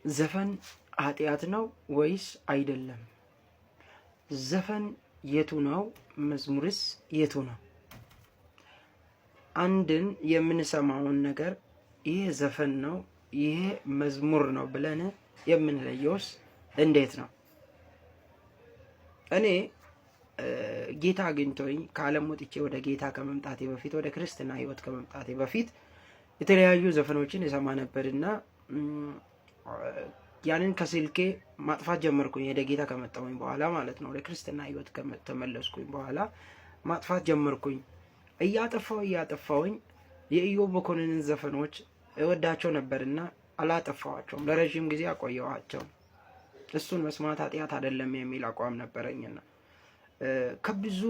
ዘፈን ኃጢአት ነው ወይስ አይደለም? ዘፈን የቱ ነው? መዝሙርስ የቱ ነው? አንድን የምንሰማውን ነገር ይሄ ዘፈን ነው፣ ይሄ መዝሙር ነው ብለን የምንለየውስ እንዴት ነው? እኔ ጌታ አግኝቶኝ ከዓለም ወጥቼ ወደ ጌታ ከመምጣቴ በፊት፣ ወደ ክርስትና ሕይወት ከመምጣቴ በፊት የተለያዩ ዘፈኖችን እሰማ ነበርና ያንን ከስልኬ ማጥፋት ጀመርኩኝ። ወደ ጌታ ከመጣሁኝ በኋላ ማለት ነው። ወደ ክርስትና ሕይወት ከተመለስኩኝ በኋላ ማጥፋት ጀመርኩኝ። እያጠፋው እያጠፋውኝ የኢዮብ መኮንንን ዘፈኖች እወዳቸው ነበርና አላጠፋዋቸውም። ለረዥም ጊዜ አቆየዋቸው። እሱን መስማት ኃጢአት አይደለም የሚል አቋም ነበረኝና ከብዙ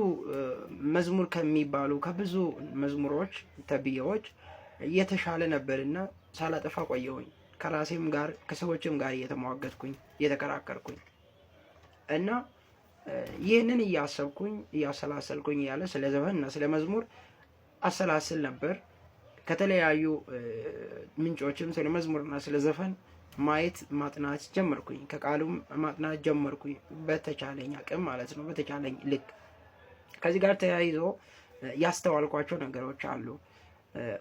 መዝሙር ከሚባሉ ከብዙ መዝሙሮች ተብዬዎች የተሻለ ነበርና ሳላጠፋ ቆየሁኝ። ከራሴም ጋር ከሰዎችም ጋር እየተሟገትኩኝ እየተከራከርኩኝ እና ይህንን እያሰብኩኝ እያሰላሰልኩኝ እያለ ስለ ዘፈንና ስለ መዝሙር አሰላስል ነበር። ከተለያዩ ምንጮችም ስለ መዝሙርና ስለ ዘፈን ማየት ማጥናት ጀመርኩኝ። ከቃሉም ማጥናት ጀመርኩኝ በተቻለኝ አቅም ማለት ነው፣ በተቻለኝ ልክ። ከዚህ ጋር ተያይዞ ያስተዋልኳቸው ነገሮች አሉ።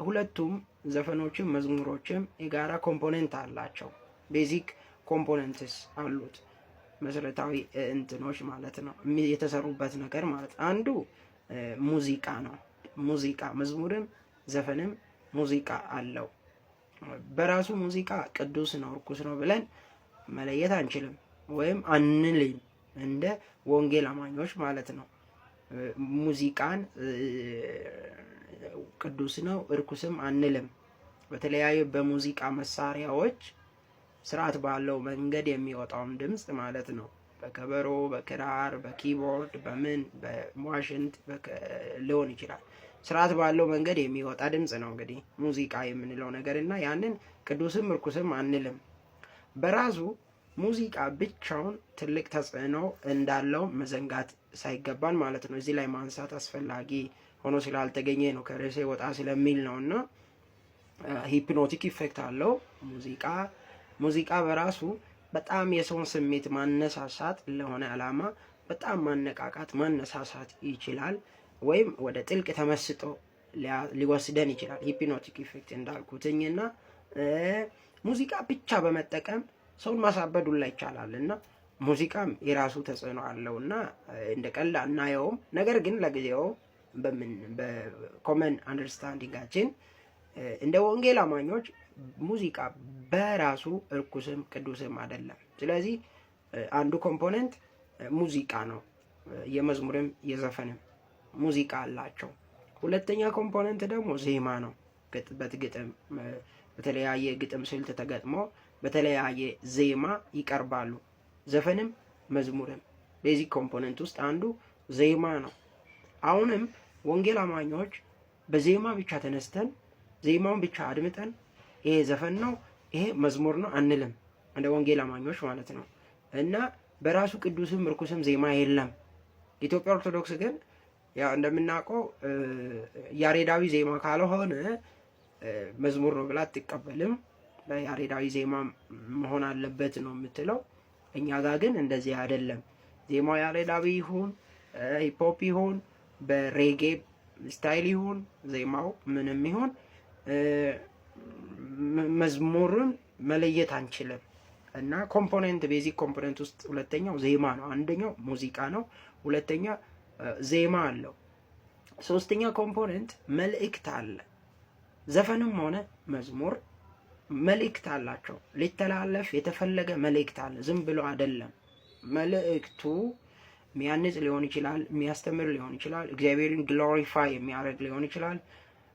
ሁለቱም ዘፈኖችም መዝሙሮችም የጋራ component አላቸው። Basic components አሉት፣ መሰረታዊ እንትኖች ማለት ነው፣ የተሰሩበት ነገር ማለት አንዱ ሙዚቃ ነው። ሙዚቃ መዝሙርም ዘፈንም ሙዚቃ አለው። በራሱ ሙዚቃ ቅዱስ ነው እርኩስ ነው ብለን መለየት አንችልም ወይም አንልም፣ እንደ ወንጌል አማኞች ማለት ነው። ሙዚቃን ቅዱስ ነው እርኩስም አንልም። በተለያዩ በሙዚቃ መሳሪያዎች ስርዓት ባለው መንገድ የሚወጣውን ድምፅ ማለት ነው። በከበሮ፣ በክራር፣ በ keyboard፣ በምን በዋሽንት ሊሆን ይችላል። ስርዓት ባለው መንገድ የሚወጣ ድምፅ ነው እንግዲህ ሙዚቃ የምንለው ነገር እና ያንን ቅዱስም እርኩስም አንልም። በራሱ ሙዚቃ ብቻውን ትልቅ ተጽዕኖ እንዳለው መዘንጋት ሳይገባን ማለት ነው። እዚህ ላይ ማንሳት አስፈላጊ ሆኖ ስላልተገኘ ነው፣ ከርዕሴ ወጣ ስለሚል ነው። እና hypnotic effect አለው ሙዚቃ። ሙዚቃ በራሱ በጣም የሰውን ስሜት ማነሳሳት፣ ለሆነ ዓላማ በጣም ማነቃቃት ማነሳሳት ይችላል፣ ወይም ወደ ጥልቅ ተመስጦ ሊወስደን ይችላል። Hypnotic effect እንዳልኩትኝ እና ሙዚቃ ብቻ በመጠቀም ሰውን ማሳበድ ሁላ ይቻላል እና ሙዚቃም የራሱ ተጽዕኖ አለው እና እንደ ቀልድ አናየውም። ነገር ግን ለጊዜው በምን በ common understanding ኣችን እንደ ወንጌል አማኞች ሙዚቃ በራሱ እርኩስም ቅዱስም አይደለም። ስለዚህ አንዱ component ሙዚቃ ነው። የመዝሙርም የዘፈንም ሙዚቃ አላቸው። ሁለተኛ component ደግሞ ዜማ ነው። በግጥም በተለያየ ግጥም ስልት ተገጥሞ በተለያየ ዜማ ይቀርባሉ። ዘፈንም መዝሙርም basic component ውስጥ አንዱ ዜማ ነው። አሁንም ወንጌል አማኞች በዜማ ብቻ ተነስተን ዜማውን ብቻ አድምጠን ይሄ ዘፈን ነው ይሄ መዝሙር ነው አንልም፣ እንደ ወንጌል አማኞች ማለት ነው። እና በራሱ ቅዱስም ርኩስም ዜማ የለም። ኢትዮጵያ ኦርቶዶክስ ግን ያው እንደምናውቀው ያሬዳዊ ዜማ ካልሆነ መዝሙር ነው ብላ አትቀበልም። ያሬዳዊ ዜማ መሆን አለበት ነው የምትለው። እኛ ጋር ግን እንደዚህ አይደለም። ዜማው ያሬዳዊ ይሁን hip hop ይሁን በ reggae style ይሁን ዜማው ምንም ይሁን መዝሙርን መለየት አንችልም። እና component basic component ውስጥ ሁለተኛው ዜማ ነው። አንደኛው ሙዚቃ ነው። ሁለተኛ ዜማ አለው። ሶስተኛ component መልእክት አለ። ዘፈንም ሆነ መዝሙር መልእክት አላቸው። ሊተላለፍ የተፈለገ መልእክት አለ። ዝም ብሎ አይደለም። መልእክቱ የሚያንጽ ሊሆን ይችላል፣ የሚያስተምር ሊሆን ይችላል፣ እግዚአብሔርን glorify የሚያደርግ ሊሆን ይችላል።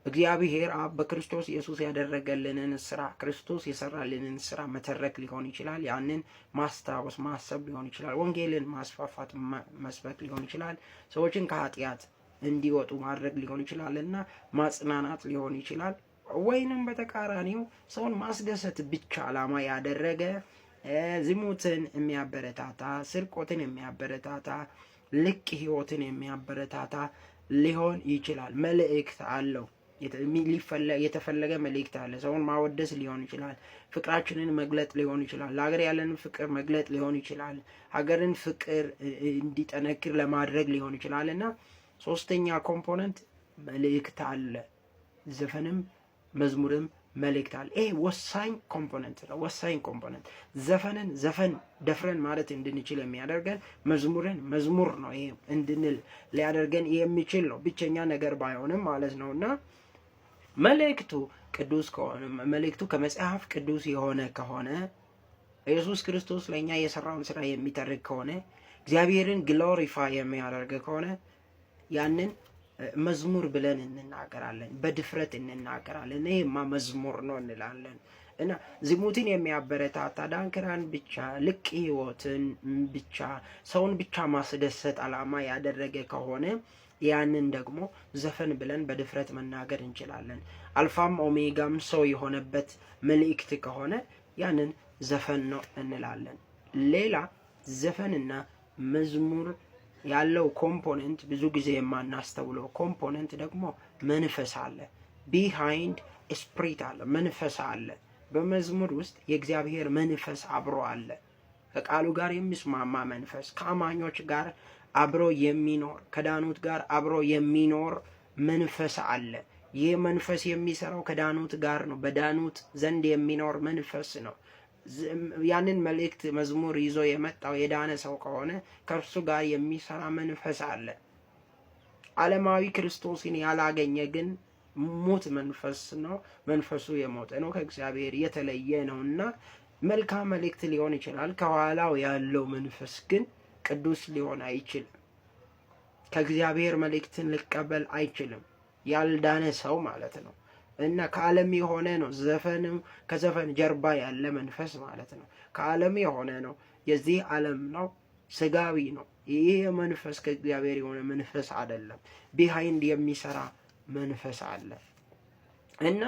እግዚአብሔር አብ በክርስቶስ ኢየሱስ ያደረገልንን ስራ፣ ክርስቶስ የሰራልንን ስራ መተረክ ሊሆን ይችላል። ያንን ማስታወስ ማሰብ ሊሆን ይችላል። ወንጌልን ማስፋፋት መስበክ ሊሆን ይችላል። ሰዎችን ከኃጢአት እንዲወጡ ማድረግ ሊሆን ይችላል እና ማጽናናት ሊሆን ይችላል። ወይንም በተቃራኒው ሰውን ማስደሰት ብቻ ዓላማ ያደረገ፣ ዝሙትን የሚያበረታታ፣ ስርቆትን የሚያበረታታ፣ ልቅ ህይወትን የሚያበረታታ ሊሆን ይችላል። መልእክት አለው። የተፈለገ መልእክት አለ። ሰውን ማወደስ ሊሆን ይችላል። ፍቅራችንን መግለጥ ሊሆን ይችላል። ለሀገር ያለንን ፍቅር መግለጥ ሊሆን ይችላል። ሀገርን ፍቅር እንዲጠነክር ለማድረግ ሊሆን ይችላል እና ሶስተኛ component መልእክት አለ። ዘፈንም መዝሙርም መልእክት አለ። ይሄ ወሳኝ component ነው። ወሳኝ component ዘፈንን ዘፈን ደፍረን ማለት እንድንችል የሚያደርገን መዝሙርን መዝሙር ነው ይሄ እንድንል ሊያደርገን የሚችል ነው። ብቸኛ ነገር ባይሆንም ማለት ነው እና መልእክቱ ቅዱስ ከሆነ፣ መልእክቱ ከመጽሐፍ ቅዱስ የሆነ ከሆነ፣ ኢየሱስ ክርስቶስ ለእኛ የሰራውን ስራ የሚተርክ ከሆነ፣ እግዚአብሔርን glorify የሚያደርግ ከሆነ ያንን መዝሙር ብለን እንናገራለን፣ በድፍረት እንናገራለን። ይሄማ መዝሙር ነው እንላለን። እና ዝሙትን የሚያበረታታ፣ ዳንክራን ብቻ፣ ልቅ ህይወትን ብቻ፣ ሰውን ብቻ ማስደሰት ዓላማ ያደረገ ከሆነ ያንን ደግሞ ዘፈን ብለን በድፍረት መናገር እንችላለን። አልፋም ኦሜጋም ሰው የሆነበት መልእክት ከሆነ ያንን ዘፈን ነው እንላለን። ሌላ ዘፈንና መዝሙር ያለው component፣ ብዙ ጊዜ የማናስተውለው component ደግሞ መንፈስ አለ። Behind spirit አለ፣ መንፈስ አለ። በመዝሙር ውስጥ የእግዚአብሔር መንፈስ አብሮ አለ። ከቃሉ ጋር የሚስማማ መንፈስ፣ ከአማኞች ጋር አብሮ የሚኖር፣ ከዳኑት ጋር አብሮ የሚኖር መንፈስ አለ። ይህ መንፈስ የሚሰራው ከዳኑት ጋር ነው። በዳኑት ዘንድ የሚኖር መንፈስ ነው። ያንን መልእክት መዝሙር ይዞ የመጣው የዳነ ሰው ከሆነ ከእርሱ ጋር የሚሰራ መንፈስ አለ። ዓለማዊ ክርስቶስን ያላገኘ ግን ሙት መንፈስ ነው። መንፈሱ የሞተ ነው፣ ከእግዚአብሔር የተለየ ነው እና መልካም መልእክት ሊሆን ይችላል። ከኋላው ያለው መንፈስ ግን ቅዱስ ሊሆን አይችልም። ከእግዚአብሔር መልእክትን ሊቀበል አይችልም። ያልዳነ ሰው ማለት ነው። እና ከዓለም የሆነ ነው። ዘፈንም ከዘፈን ጀርባ ያለ መንፈስ ማለት ነው። ከዓለም የሆነ ነው። የዚህ ዓለም ነው። ስጋዊ ነው። ይህ መንፈስ ከእግዚአብሔር የሆነ መንፈስ አይደለም። Behind የሚሰራ መንፈስ አለ እና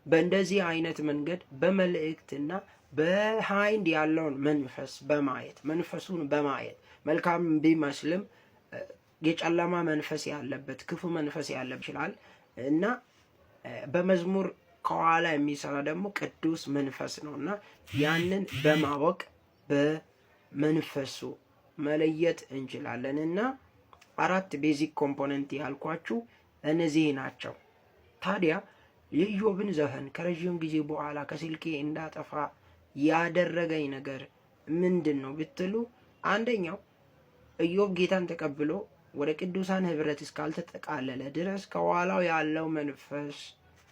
በእንደዚህ አይነት መንገድ በመልእክትና behind ያለውን መንፈስ በማየት፣ መንፈሱን በማየት፣ መልካም ቢመስልም የጨለማ መንፈስ ያለበት፣ ክፉ መንፈስ ያለበት ይችላል እና በመዝሙር ከኋላ የሚሰራ ደግሞ ቅዱስ መንፈስ ነው እና ያንን በማወቅ በመንፈሱ መለየት እንችላለን እና አራት basic component ያልኳችሁ እነዚህ ናቸው። ታዲያ የኢዮብን ዘፈን ከረዥም ጊዜ በኋላ ከስልኬ እንዳጠፋ ያደረገኝ ነገር ምንድን ነው ብትሉ፣ አንደኛው ኢዮብ ጌታን ተቀብሎ ወደ ቅዱሳን ህብረት እስካልተጠቃለለ ድረስ ከኋላው ያለው መንፈስ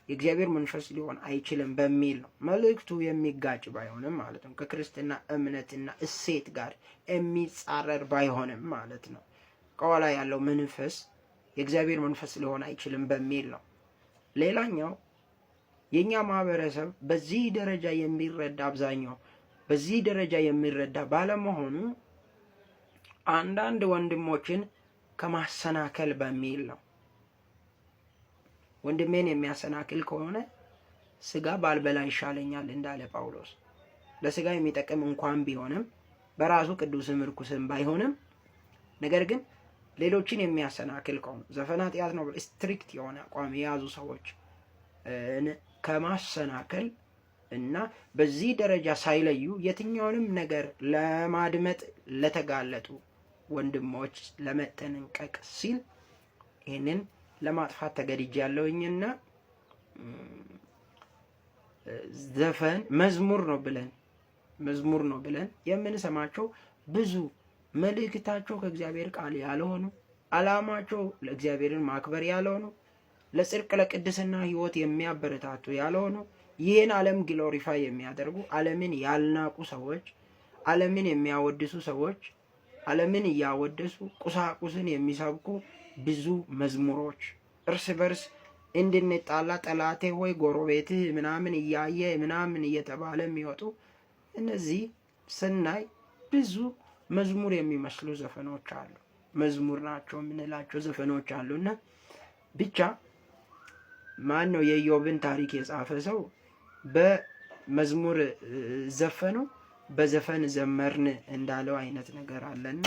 የእግዚአብሔር መንፈስ ሊሆን አይችልም በሚል ነው። መልእክቱ የሚጋጭ ባይሆንም ማለት ነው። ከክርስትና እምነትና እሴት ጋር የሚጻረር ባይሆንም ማለት ነው። ከኋላ ያለው መንፈስ የእግዚአብሔር መንፈስ ሊሆን አይችልም በሚል ነው። ሌላኛው የእኛ ማህበረሰብ በዚህ ደረጃ የሚረዳ፣ አብዛኛው በዚህ ደረጃ የሚረዳ ባለመሆኑ አንዳንድ ወንድሞችን ከማሰናከል በሚል ነው። ወንድሜን የሚያሰናክል ከሆነ ስጋ ባልበላ ይሻለኛል እንዳለ ጳውሎስ፣ ለስጋ የሚጠቅም እንኳን ቢሆንም፣ በራሱ ቅዱስም ርኩስም ባይሆንም፣ ነገር ግን ሌሎችን የሚያሰናክል ከሆነ፣ ዘፈን ኃጢአት ነው strict የሆነ አቋም የያዙ ሰዎች ከማሰናከል እና በዚህ ደረጃ ሳይለዩ የትኛውንም ነገር ለማድመጥ ለተጋለጡ ወንድሞች ለመጠንቀቅ ሲል ይህንን ለማጥፋት ተገድጃለሁኝና ዘፈን መዝሙር ነው ብለን የምንሰማቸው ብዙ መልእክታቸው ከእግዚአብሔር ቃል ያልሆኑ፣ ዓላማቸው ለእግዚአብሔርን ማክበር ያልሆኑ፣ ለጽድቅ ለቅድስና ሕይወት የሚያበረታቱ ያልሆኑ፣ ይህን ዓለም glorify የሚያደርጉ፣ ዓለምን ያልናቁ ሰዎች፣ ዓለምን የሚያወድሱ ሰዎች፣ ዓለምን እያወደሱ ቁሳቁስን የሚሰብኩ ብዙ መዝሙሮች፣ እርስ በርስ እንድንጣላ ጠላቴ ወይ ጎረቤትህ ምናምን እያየ ምናምን እየተባለ የሚወጡ እነዚህ ስናይ ብዙ መዝሙር የሚመስሉ ዘፈኖች አሉ። መዝሙር ናቸው የምንላቸው ዘፈኖች አሉ እና ብቻ ማን ነው የኢዮብን ታሪክ የጻፈ ሰው በመዝሙር ዘፈኑ በዘፈን ዘመርን እንዳለው አይነት ነገር አለና።